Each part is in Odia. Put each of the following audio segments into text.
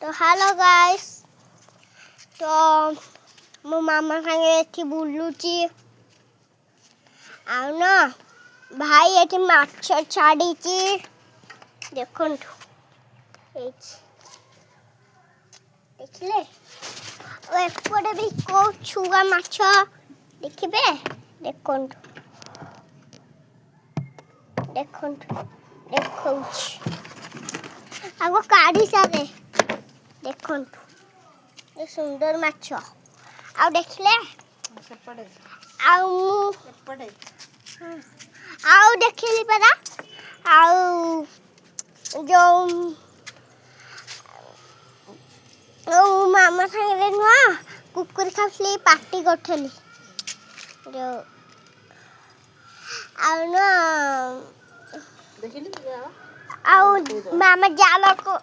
ତ ହ୍ୟାଲୋ ଗାଇସ୍, ତ ମୋ ମାମା ସାଙ୍ଗରେ ଏଠି ବୁଲୁଛି। ଆଉ ନା ଭାଇ ଏଠି ମାଛ ଛାଡ଼ିଛି, ଦେଖନ୍ତୁ ଏଇଠି, ଦେଖିଲେ? ଆଉ ଏପଟେ ବି କୋଉ ଛୁଆ ମାଛ ଦେଖିବେ, ଦେଖନ୍ତୁ ଦେଖନ୍ତୁ, ଦେଖଉଛି। ଆଗ କାଢ଼ି ସାରେ, ଦେଖନ୍ତୁ ଏ ସୁନ୍ଦର ମାଛ। ଆଉ ଦେଖିଲେ? ସେପଟେ। ଆଉ ମୁଁ ଏପଟେ। ଆଉ ଦେଖିଲି ପରା। ଆଉ ଯୋଉ ଆଉ ମାମା ସାଙ୍ଗରେ ନୁହଁ କୁକୁର ଖାଉଥିଲି, ପାଟି କରୁଥିଲି ଯୋଉ। ଆଉ ନା ଦେଖିଲି। ଆଉ ମାମା ଜାଲକୁ,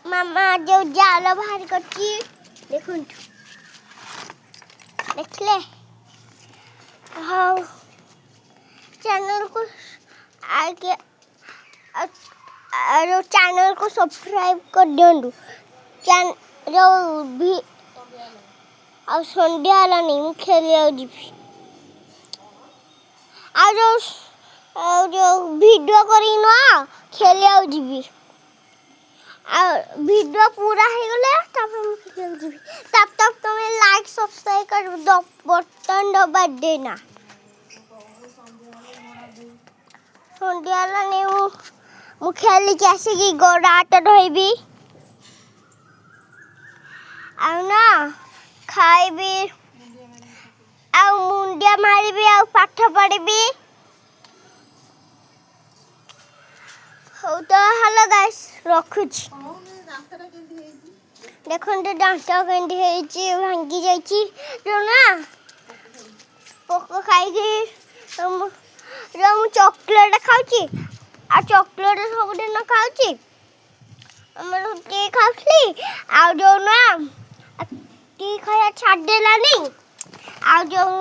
ମାମା ଯୋଉ ଜାଲ ବାହାର କରିଛି, ଦେଖନ୍ତୁ, ଦେଖିଲେ? ହଉ, ଚ୍ୟାନେଲକୁ ଆଗେ ଆଉ ଚ୍ୟାନେଲକୁ ସବସ୍କ୍ରାଇବ୍ କରିଦିଅନ୍ତୁ। ଯୋଉ ଭି ଆଉ ସନ୍ଧ୍ୟା ହେଲାନି, ମୁଁ ଖେଳିବାକୁ ଯିବି। ଆଉ ଯୋଉ ଭିଡ଼ିଓ କରିକି ନୁହଁ ଖେଳିବାକୁ ଯିବି। ଆଉ ଭିଡ଼ିଓ ପୁରା ହେଇଗଲେ ତାପରେ ମୁଁ ଖେଳିବାକୁ ଯିବି। ତାପ ତମେ ଲାଇକ୍ ସବସ୍କ୍ରାଇବ୍ କରି ବଟନ୍ ଦବା ଦେନା। ସନ୍ଧ୍ୟା ହେଲାନି, ମୁଁ ଖେଳିକି ଆସିକି ଗୋଡ଼ ହାତ ଧୋଇବି, ଆଉ ନା ଖାଇବି, ଆଉ ମୁଣ୍ଡିଆ ମାରିବି, ଆଉ ପାଠ ପଢ଼ିବି। ହଉ ତ, ହ୍ୟାଲୋ ଗାଇସ୍, ରଖୁଛି। ଦାନ୍ତଟା କେମିତି ହେଇଛି? ଦେଖନ୍ତୁ, ଦାନ୍ତ କେମିତି ହେଇଛି, ଭାଙ୍ଗି ଯାଇଛି। ଯୋଉ ନା ପୋକ ଖାଇକି। ଯୋଉ ମୁଁ ଚକୋଲେଟ୍ ଖାଉଛି, ଆଉ ଚକୋଲେଟ୍ ସବୁଦିନ ଖାଉଛି। ଆମର ଟି ଖାଉଥିଲି, ଆଉ ଯୋଉ ନା ଟି ଖାଇବା ଛାଡ଼ିଦେଲାନି। ଆଉ ଯୋଉ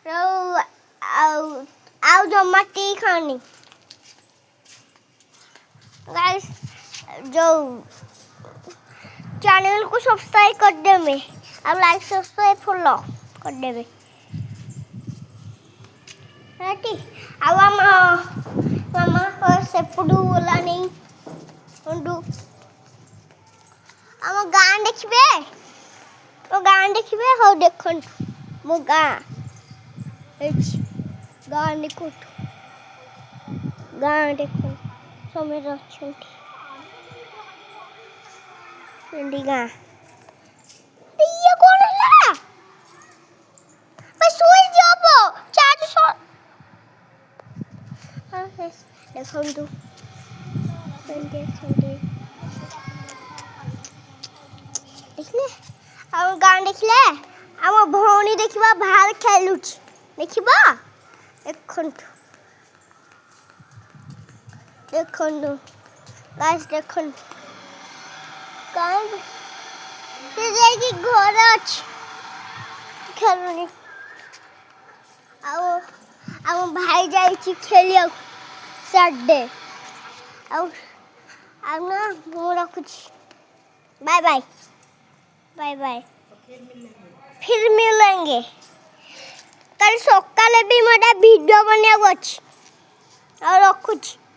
ଯୋଉ ଆଉ ଆଉ ଜମା ଟି ଖାଉନି। ଗାଇସ୍, ଯୋଉ ଚ୍ୟାନେଲକୁ ସବସ୍କ୍ରାଇବ୍ କରିଦେବେ, ଆଉ ଲାଇକ୍, ସବସ୍କ୍ରାଇବ୍, ଫଲୋ କରିଦେବେ ରାତି। ଆଉ ଆମ ମାମା ସେପଟୁ ଗଲାନି। ଆମ ଗାଁ ଦେଖିବେ? ମୋ ଗାଁ ଦେଖିବେ? ହଉ, ଦେଖନ୍ତୁ ମୋ ଗାଁ ଏଇଠି। ଗାଁ ଦେଖନ୍ତୁ, ଗାଁ ଦେଖନ୍ତୁ, ସମସ୍ତେ ଅଛନ୍ତି ଏମିତି। ଗାଁ ଇଏ କ'ଣ ହେଲା? ସୁଇଚ୍ ହବ, ଚାର୍ଜ। ଦେଖନ୍ତୁ, ଏମିତି ଅଛନ୍ତି, ଦେଖିଲେ? ଆମ ଗାଁ ଦେଖିଲେ? ଆମ ଭଉଣୀ ଦେଖିବା, ବାହାରେ ଖେଳୁଛି, ଦେଖିବ? ଦେଖନ୍ତୁ, ଦେଖନ୍ତୁ ଗାଇସ୍, ଦେଖନ୍ତୁ। କାଇଁ, ସେ ଯାଇକି ଘରେ ଅଛି, ଖେଳୁନି। ଆଉ ଆମ ଭାଇ ଯାଇଛି ଖେଳିବାକୁ ସାଡେ। ଆଉ ଆଉ ନା ମୁଁ ରଖୁଛି। ବାଏ ବାଏ, ବାଏ ବାଏ, फिर मिलेंगे। କାଲି ସକାଳେ ବି ମୋର ଭିଡ଼ିଓ ବନେଇବାକୁ ଅଛି। ଆଉ ରଖୁଛି।